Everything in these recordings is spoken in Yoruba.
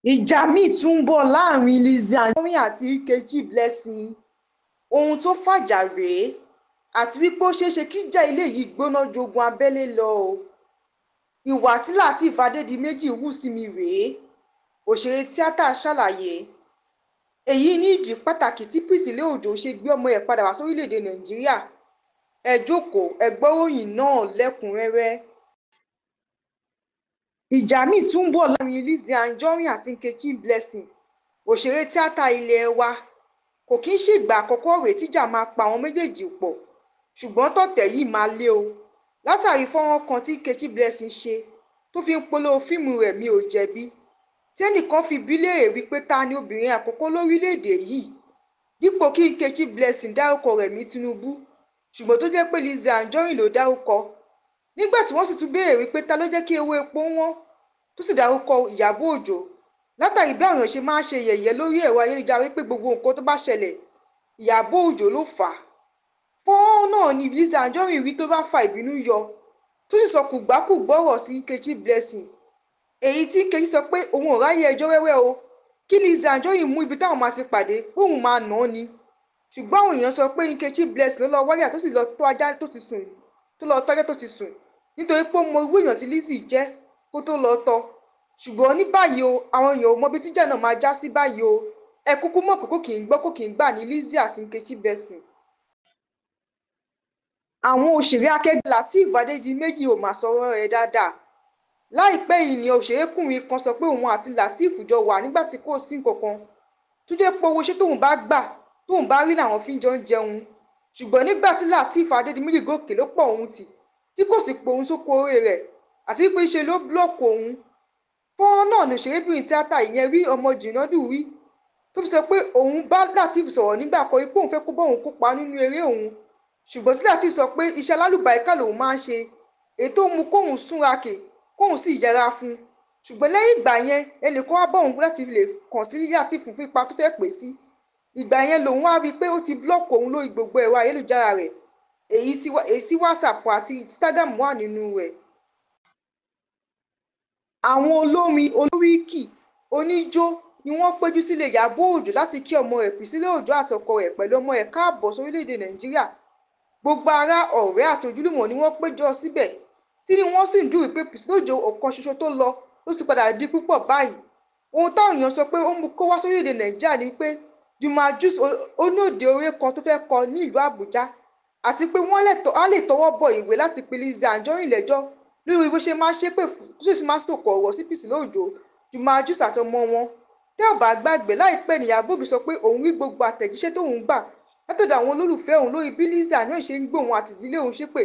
Ìjà miín tún ń bọ̀ láàrin Lizzy Anjorin àti Nkechi Blessing. Ohun tó fàjà rèé, àti wípé ó ṣeé ṣe kíjà eléyìí gbóná jogun abẹ́lé lọ o. Ìwà tí Lateef Adédìméjì hù sí mi rèé, òṣèré tíátà ṣàlàyé. Èyí ni ìdí pàtàkì tí Priscilla Ọjọ́ ṣe gbé ọmọ ẹ̀ padà wá sórílẹ̀‐èdè Nàìjíríà. Ẹ jókòó, ẹ gbọ́ròyìn náà lẹ́kùn-ún-rẹ́rẹ́. Ìjà miín tún ń bọ̀ láàrin Lizzy Anjorin àti Nkechi Blessing, òṣèré tíátà ilé wa. Kò kí ń ṣègbà àkọ́kọ́ rèé tíjà máa pa àwọn méjèèjì pọ̀, ṣùgbọ́n tọ̀tẹ̀ yìí máa le o. Látàrí fọ́nrán kan tí Nkechi Blessing ṣe tó fi ń polówó fíìmù rẹ̀ Mi ò Jẹ̀bi, tí ẹnìkan fi bíi léèrè wípé ta ni obìnrin àkọ́kọ́ lórílẹ̀‐èdè yìí, dípò kí Nkechi Blessing dárúkọ Rẹ̀mí Tinubu, ṣùgbọ́n tó jẹ́ pé Lizzy Anjorin ló dárúkọ. Nígbà tí wọ́n sì tún béèrè wípé ta ló jẹ́ kí owó epo wọ́n, tó sì dárúkọ Ìyábọ̀ Òjó. Látàrí bí àwọn èèyàn ṣe máa ń ṣe yẹ̀yẹ́ lórí ẹ̀rọ ayélujára wípé gbogbo nǹkan tó bá ṣẹlẹ̀, Ìyábọ̀ Òjó ló fà á. Fọ́nrán náà ni Lizzy Anjorin rí tó bá fa ìbínú yọ, tó sì sọ kùgbákùgbọ́ ọ̀rọ̀ sí Nkechi Blessing. Èyí tí Nkechi sọ pé òun ò ráyè ẹjọ́ wẹ́wẹ́ o, kí Lizzy Anjorin mú ibi táwọn máa ti pàdé póun máa nà án ni. Ṣùgbọ́n àwọn èèyàn sọ pé Nkechi Blessing ló lọ wáyà tó sì lọ tọ́ ajá tó ti sùn, tó lọ tọ́ ajá tó ti sùn, nítorí pé ó mọ irú èèyàn tí Lizzy jẹ́ kó tó lọ tọ́. Ṣùgbọ́n ní báyìí o, àwọn èèyàn ò mọ ibi tíjà náà máa já sí báyìí o. Ẹ kúkú mọ̀ pé kò kì í gbọ́ kò kì í gbà ní Lizzy àti Nkechi Blessing. Àwọn òṣèré akẹgbẹ́ Lateef Adédìméjì ò mà sọ̀rọ̀ rẹ̀ dáadáa. Láìpẹ́ yìí ni òṣèrékùnrin kan sọ pé òun àti Lateef jọ wà nígbà tí kò sí nǹkan kan, tó jẹ́ pé owó iṣẹ́ tóun bá gbà tóun bá rí làwọn fi jọ ń jẹun. Ṣùgbọ́n nígbà tí Lateef Adédìméjì gòkè ló pọ̀ òun tì, tí kò sì pe òun sóko oore rẹ̀, àti wípé ṣe ló búlọ́ọ̀kù òun. Fọ́nrán náà ni òṣèrébìnrin tíátà ìyẹn rí ọmọ Jìnàdù rí, tó fi sọ pé òun bá Lateef sọ̀rọ̀ nígbà kan wípé òun fẹ́ kó bá òun kópa nínú eré òun. Ṣùgbọ́n tí Lateef sọ pé iṣẹ́ alálùbáríkà lòun máa ń ṣe, èyí tó mú kóun súnrakì, kóun sì yẹra fún un. Ṣùgbọ́n lẹ́yìn ìgbà yẹn, ẹnìkan wá bá òun láti lè kàn sí Lateef fún ipa tó fẹ́ pè sí. Ìgbà yẹn lòun wá rí i pé ó ti búlọ́ọ̀kù òun lórí gbogbo ẹ̀rọ ayélujára rẹ̀, èyí tí WhatsApp àti Instagram wà nínú rẹ̀. Àwọn olórin, olóríkì, oníjó ni wọ́n péjú sílé Ìyábọ̀ Òjó láti kí ọmọ rẹ̀ Priscilla Ọjọ́ àti ọkọ rẹ̀ pẹ̀lú ọmọ rẹ̀ káàbọ̀ sórílẹ̀‐èdè Nàìjíríà. Gbogbo ará, ọ̀rẹ́ àti ojúlùmọ̀ ni wọ́n péjọ síbẹ̀, tí inú wọn sì ń dùn wípé Priscilla Ọjọ́ ọ̀kan ṣoṣo tó lọ ló ti padà di púpọ̀ báyìí. Ohun táwọn èèyàn sọ pé ó mú kó wá sórílẹ̀‐èdè Nàìjíríà ni wípé Juma Jux ó ní òde oore kan tó fẹ́ kọ ní ìlú Àbújá, àti pé wọ́n á lè tọwọ́ bọ ìwé láti pe Lizzy Anjorin lẹ́jọ́ lórí bó ṣe máa ń ṣépè fún, tó sì máa ń sọ̀kò ọ̀rọ̀ sí Priscilla Ọjọ́, Juma Jux àti ọmọ wọn. Tẹ́ ò bá gbàgbé, láìpẹ́ ní Ìyábọ̀ Òjó sọ pé òun rí gbogbo àtẹ̀jíṣẹ́ tóun gbà látọ̀dọ̀ àwọn olólùfẹ́ òun lórí bí Lizzy Anjorin ṣe ń gbé òun àti ìdílé òun ṣépè,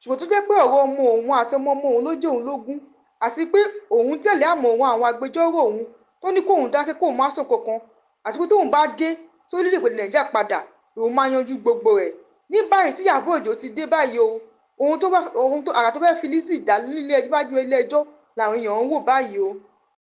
ṣùgbọ́n tó jẹ́ pé ọ̀rọ̀ ọmọ òun àti ọmọ ọmọ òun ló jẹ́ òun lógún, àti pé òun tẹ̀lé àmọ̀ràn àwọn agbẹjọ́rò òun tó ní kóun dákẹ́ kóun má sọ kankan, àti pé tóun bá dé sórílẹ̀-èdè Nàìjíríà padà lòun máa yanjú gbogbo rẹ̀. Ní báyìí tí Ìyábọ̀ Òjó ti dé báyìí o, ohun tó àrà tó fẹ́ fi Lizzy dá nílé ẹjọ́ wájú ilé ẹjọ́ làwọn èèyàn ń wò báyìí o.